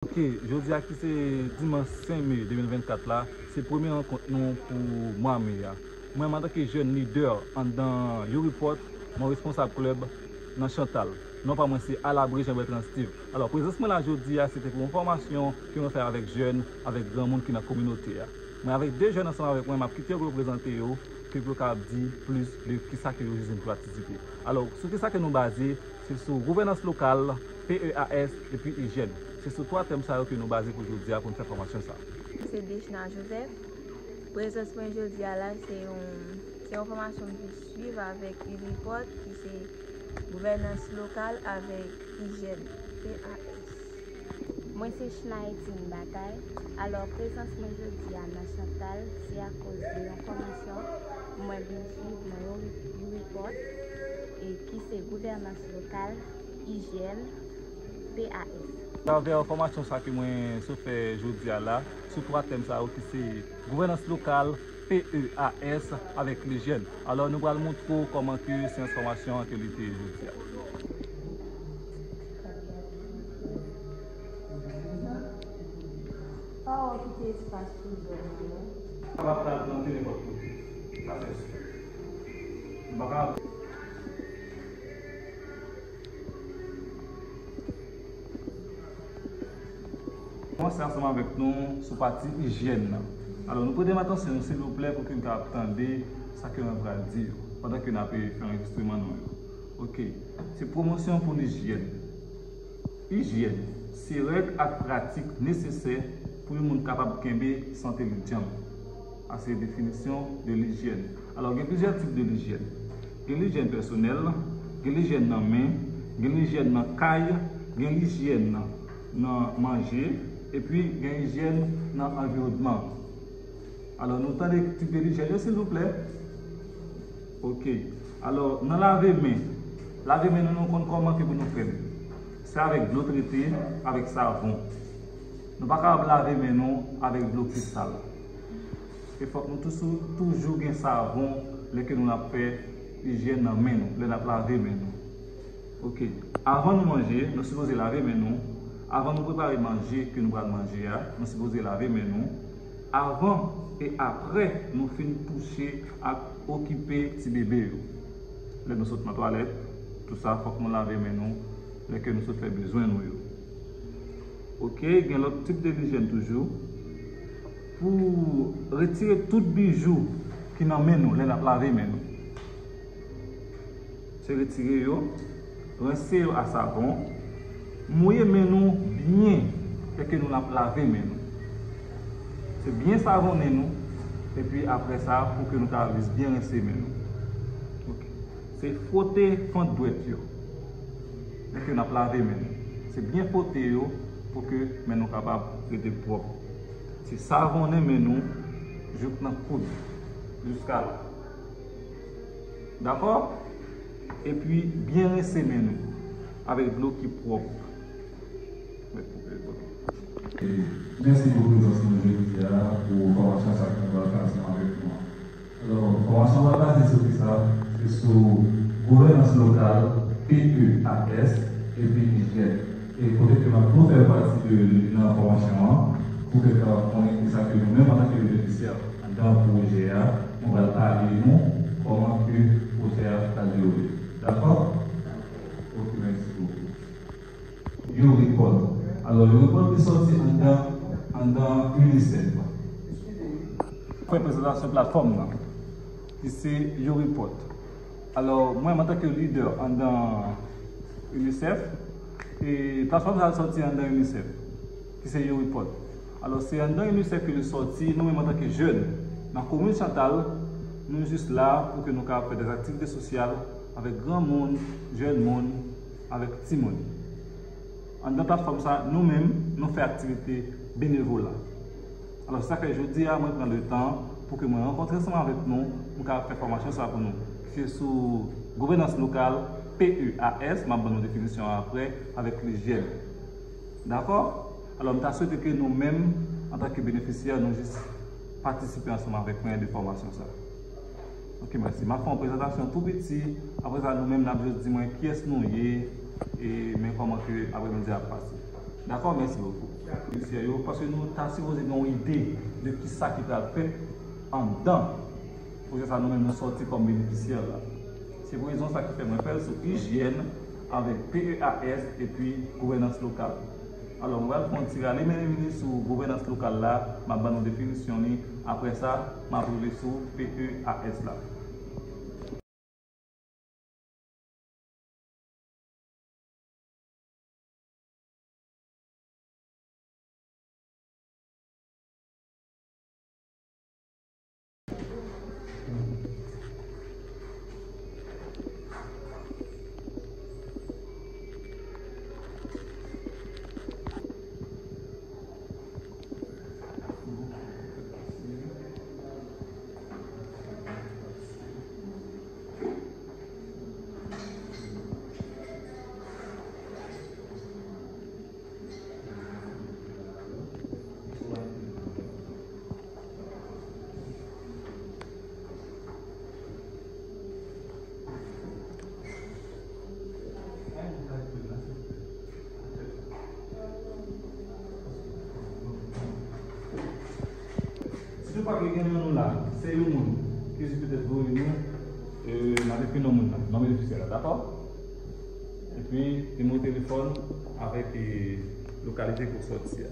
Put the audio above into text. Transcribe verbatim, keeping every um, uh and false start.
Ok, jodi a ki se dimanch senk me de mil vennkat la, se premye rankont nou pou mwa me a. Mwen, antanke jèn lidè anndan You Report, mwen responsab klèb nan Chantal. Non pa mwen se Alabre Jean Bertrand Steve. Alò, prezans mwen la jodi a, se te pou yon fòmasyon ke mwen fè avèk jèn, avèk granmoun ki nan kominote a. Mwen avèk de jèn ansanm avèk mwen, m ap kite yo pou yo prezante yo, ke pou yo kapab di plis de kisa ke yo jis vin patisipe. Alò, sou kisa ke nou baze, se sou gouvènans lokal, P E A S, epi ijyèn. Se sou twa tèm sa yo ke nou baze pou jodi a pou n fè fòmasyon sa. Se Dechna Joseph. Prezans mwen jodi a la, se yon, se yon fòmasyon m te swiv avèk U Report, ki se gouvènans lokal avèk ijyèn, P A S. Mwen se Shnaetine Batay. Alò, prezans mwen jodi a nan Chantal, se akoz de yon fòmasyon mwen vin swiv nan yon U Report, e ki se gouvènans lokal, ijyèn, P A S. Atravè fòmasyon sa ke mwen sot fè jodi a la, sou twa tèm sa yo ki se gouvènans lokal, P E A S avèk lijyèn. Alò, nou pral montre w kòman ke seyans fòmasyon an ke li te ye jodi a. Pa w kite espas pou zòn nan, non. Kapab pral plante nenpòt kote. Sa se si. Nou pa ka Kòmanse ansanm avèk nou sou pati ijyèn nan. Alò, nou prete m atansyon nou, silvouplè, pou ke n kapab tande sa ke mwen pral di yo, pandan ke n ap fè anrejistreman nou yo. Ok. Se pwomosyon pou lijyèn. Ijyèn se règ ak pratik nesesè pou yon moun kapab kenbe sante li djanm. A se definisyon de lijyèn. Alò, gen plizyè tip de lijyèn. Gen lijyèn pèsonèl, gen lijyèn nan men, gen lijyèn nan kay, gen lijyèn nan, nan manje, epi gen lijyèn nan anviwònman. Alò, nou tande tip de lijyèn yo, silvouplè? Ok. Alò, nan lave men, lave men nou, nou konn kòman ke pou nou fè l. Se avèk dlo trete, avèk savon. Nou pa kapab lave men nou avèk dlo ki sal. E fòk nou toujou, toujou gen savon lè ke nou ap fè ijyèn nan men nou, lè n ap lave men nou. Ok. Avan nou manje, nou sipoze lave men nou. Avan nou prepare manje ke nou pral manje a, nou sipoze lave men nou. Avan e apre nou fin touche ak okipe ti bebe yo. Lè nou sot nan twalèt, tout sa, fòk nou lave men nou lè ke nou sot fè bezwen nou yo. Ok, gen lòt tip de lijyèn toujou. Pou retire tout bijou ki nan men nou lè n ap lave men nou. Se retire yo, rense yo a savon, mouye men nou byen lè ke nou ap lave men nou. Se byen savonnen nou, epi apre sa, pou ke nou ka jis byen rense men nou. Ok. Se fwote fant dwèt yo lè ke n ap lave men nou. Se byen fwote yo pou ke men nou kapab rete pwòp. Se savonnen men nou jouk nan koud, jiska la. Dakò? Epi byen rense men nou avèk dlo ki pwòp. Mèt koupe poto. Mèsi pou prezans nou jodi a, pou fòmasyon sa ke nou pral fè ansanm avèk nou an. Alò, fòmasyon an pral baze sou kisa? Se sou gouvènans lokal, P E A S, epi ijyèn. E kote ke m ap tou fè pati de, nan fòmasyon an, pou ke kapab konnen kisa ke nou menm antanke benefisyè anndan pwojè a, nou pral pale nou kòman ke pwojè a pral dewoule. Dakò? Ok, mèsi bokou. You Report. Alò, You Report li sòti anndan, anndan UNICEF. Fè prezantasyon platfòm nan, ki se You Report. Alò, mwen, antanke lidè anndan UNICEF, e platfòm sa a sòti anndan UNICEF, ki se You Report. Alò, se anndan UNICEF ke li sòti, nou menm antanke jèn, nan komin Chantal, nou jis la pou ke nou kapab fè dèzaktivite sosyal avèk granmoun, jèn moun, avèk timoun. Anndan platfòm sa, nou menm, nou fè aktivite benevola. Alò, se sa k fè jodi a, mwen pran letan pou ke mwen rankontre ansanm avèk nou, pou m kapab fè fòmasyon sa pou nou. Se sou gouvènans lokal, P E A S, m ap ban nou definisyon an apre, avèk lijyèn. Dakò? Alò, m ta swete ke nou menm, antanke benefisyè, nou jis patisipe ansanm avèk mwen de fòmasyon sa. Ok, mèsi. M ap fè yon prezantasyon tou piti. Apre sa, nou menm, n ap jis di mwen kiyès nou ye, e men kòman ke apremidi a ap pase. Dakò? Mèsi bokou. Benefisyè yo, paske nou ta sipoze gen yon ide de kisa ki pral fèt anndan pwojè sa nou menm nou sòti kòm benefisyè la. Se pou rezon sa ki fè mwen fè l sou ijyèn avèk P E A S epi gouvènans lokal. Alò, mwen pral fè yon ti rale mennen vini sou gouvènans lokal la, m ap ban nou definisyon li, apre sa, m ap rive sou P E A S la. Si nou pa gen nan nou la, se yon moun ki sou petèt voye nou, e, n ap ekri non moun nan, non benefisyè la, dakò? Epi, nimewo telefòn avèk, e, lokalite ke w sòti a.